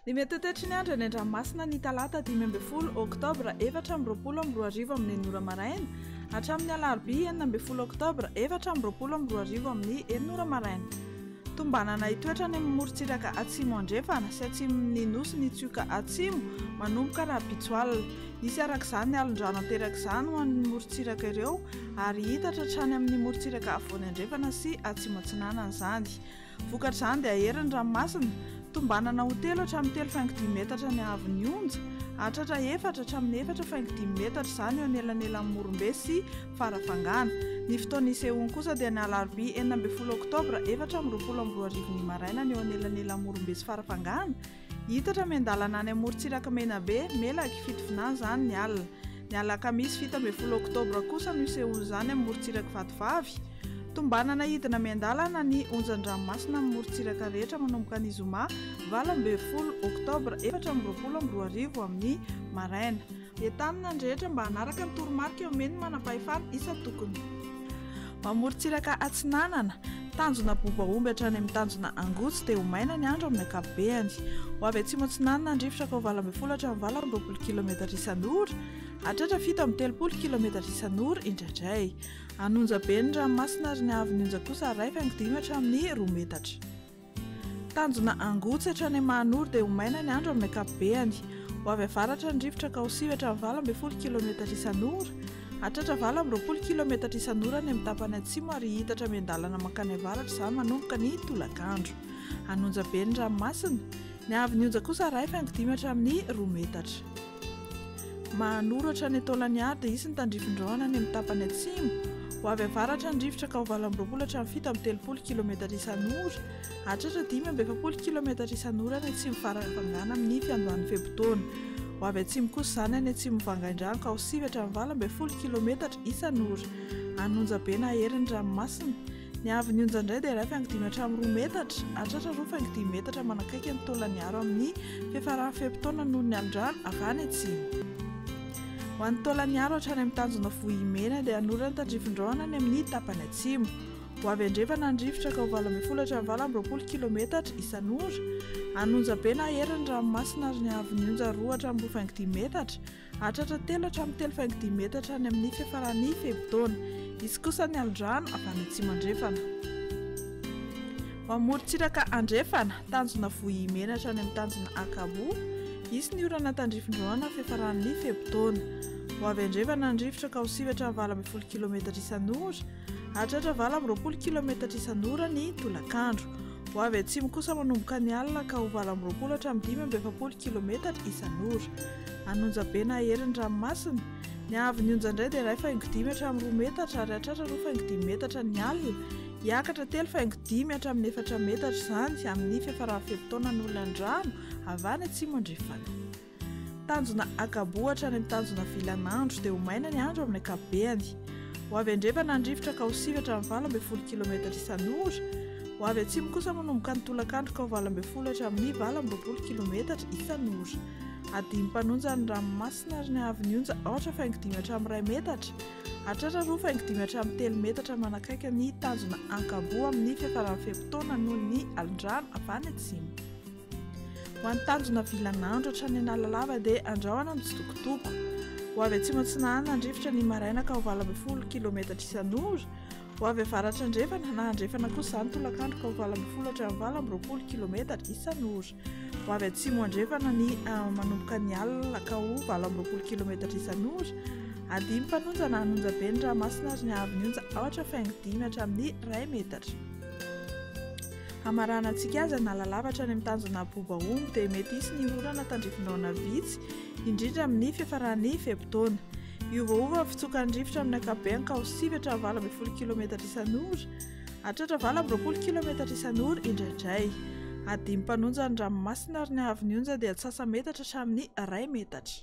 Ny mety ho toetry ny andro eny an-dranomasina ny talata 15 oktobra 2024 amin'ny 6 ora maraina hatramin'ny alarobia 16 oktobra 2024 amin'ny 6 ora maraina. Tombanana hitoetra any amin'ny morontsiraka atsimo andrefana sy atsimon'ny nosy ny tsioka atsimo manomboka rahampitso alina. Hisy araka izany ny alon-drano aterak'izany ho an'ny morontsiraka ireo ary hihitatra hatrany amin'ny morontsiraka afovoany andrefana sy atsimo atsinanana izany. Vokatr'izany dia hahery ny ranomasina, tombanana ho telo hatramin'ny 3,5 metatra ny haavon'ny onja, hahatratra efatra hatramin'ny 4,5 metatra izany eo anelanelan'i Morombe sy Farafangana. Ny fotoana hisehoany kosa dia ny alarobia 16 oktobra 2024 ny maraina ny eo anelanelan'i Morombe sy Farafangana, Hiitatra miandalana any amorontsirak'i Menabe, Melaky, Fitovinany izany ny alina. Ny alakamisy 17 oktobra kosa no hisehoan'izany amin'ny morontsirak'i Vatovavy. Tombanana hidina miandalana ny onjan-dranomasina amin'ny morontsiraka rehetra manomboka ny zoma 18 oktobra 2024 amin'ny maraina. Entanina ny rehetra mba hanaraka ny toromarika omen'ny manampahefana isan-tokony. Mamorontsiraka atsinanana, tanjona Bobaomby hatrany amin'ny tanjona Angotsy dia ho maina ny andro amin'ny ankapobeany. Ho avy atsimo atsinanana ny rivotra ka ho 18 hatramin'ny 28 kilometatra isan'ora, hatratra 37 kilometatra isan'ora indraindray. Hanonja be ny ranomasina ary ny haavon'ny onja kosa 1,5 hatramin'ny 2 metatra. Tanjona Angotsy hatrany Mahanoro dia ho maina ny andro amin'ny ankapobeany. Ho avy avaratra ny rivotra ka ho sivy hatramin'ny 18 kilometatra isan'ora. Hatratra 28 kilometatra isan'ora any amin'ny tapany atsimo ary hihitatra miandalana mankany avaratra izany manomboka ny tolakandro. Hanonja be ny ranomasina. Ny haavon'ny onja kosa 1,5 hatramin'ny 2 metatra. Mahanoro hatrany Taolagnaro dia hisy ny tandrifin-drahona any amin'ny tapany atsimo. Ho avy avaratra ny rivotra ka ho 28 hatramin'ny 37 kilometatra isan'ora, hahatratra 45 kilometatra isan'ora any atsimo Farafangana amin'ny fiandohan'ny fe-potoana. Ho avy atsimo kosa izany any atsimon'i Vangaindrano ka ho 9 hatramin'ny 18 kilometatra isan'ora. Hanonja be na hery ny ranomasina. Ny haavon'ny onja indray dia 1,5 hatramin'ny 2 metatra, hahatratra 2,5 metatra manakaiky an'i Taolagnaro amin'ny fiafaran'ny fe-potoana noho ny alon-drano avy any atsimo. Ho an'i Taolagnaro hatrany amin'ny tanjona Vohimena dia hanorana tandrifin-drahona any amin'ny tapany atsimo. Ho avy andrefana ny rivotra ka ho 18 hatramin'ny 28 kilometatra isan'ora. Hanonja be na hery ny ranomasina ary ny haavon'ny onja 2 hatramin'ny 2,5 metatra. Hahatratra telo hatramin'ny 3,5 metatra any amin'ny fiafaran'ny fe-potoana. Hisy kosa ny alon-drano avy any atsimo andrefana. Ho amorontsiraka andrefana, tanjona Vohimena hatrany amin'ny tanjona Akabo, hisy ny orana tandrifin-drahona fiafaran'ny fe-potoana. Ho avy andrefana ny rivotra ka ho sivy hatramin'ny 18 kilometatra isan'ora. Hahatratra 28 kilometatra isan'ora ny tolakandro. Ho avy atsimo kosa manomboka ny alina ka ho 28 hatramin'ny 45 kilometatra isan'ora. Hanonja be na hery ny ranomasina. Ny haavon'ny onja indray dia 1,5 hatramin'ny 2 metatra ary hahatratra 2,5 metatra ny alina. Hiakatra 3,5 hatramin'ny 4 metatra izany amin'ny fiafaran'ny fe-potoana ny olan'ny rano avy any atsimo andrefana. Tanjona Akaboa hatrany amin'ny tanjona Vilanandro dia ho maina ny andro amin'ny ankapobeany. Ho avy andrefana ny rivotra ka ho sivy hatramin'ny 18 kilometatra isan'ora. Ho avy atsimo kosa manomboka ny tolakandro ka ho 18 hatramin'ny 28 kilometatra isan'ora. Hadino mpanonja ny ranomasina ary ny haavon'ny onja aotra faingo dimy hatramin'ny iray metatra. Hatratra 2,5 hatramin'ny 3 metatra manakaiky ny tanjona Ankaboa amin'ny fiafaran'ny fe-potoana noho ny alin-drano avy any atsimo. Ho an'ny tanjona Vilanandro hatrany Analalava dia andrahona mitsitokotoko. Ho avy atsimo atsinanana ny rivotra ny maraina ka ho 18 kilometatra isan'ora. Ho avy avaratra andrefana na andrefana kosa izany tolakandro ka ho 18 hatramin'ny 28 kilometatra isan'ora. Ho avy atsimo andrefana ny manomboka ny alina ka ho 28 kilometatra isan'ora. Adimy mpanonja na hanonja be ny ranomasina ary ny haavon'ny onja aotra faingo dimy hatramin'ny iray metatra. Hamaranantsika azy Analalava hatrany amin'ny tanjona Bobaomby dia mety hisy ny orana tandrifindraona vitsy, indrindra amin'ny fiafaran'ny fe-potoana. Hiovaova ny fitsokan'ny rivotra amin'ny ankapobeny ka ho sivy hatramin'ny 18 kilometatra isan'ora, hatratra 28 kilometatra isan'ora indraindray. Hadimy mpanonja ny ranomasina ary ny haavon'ny onja dia antsasa-metatra hatramin'ny iray metatra.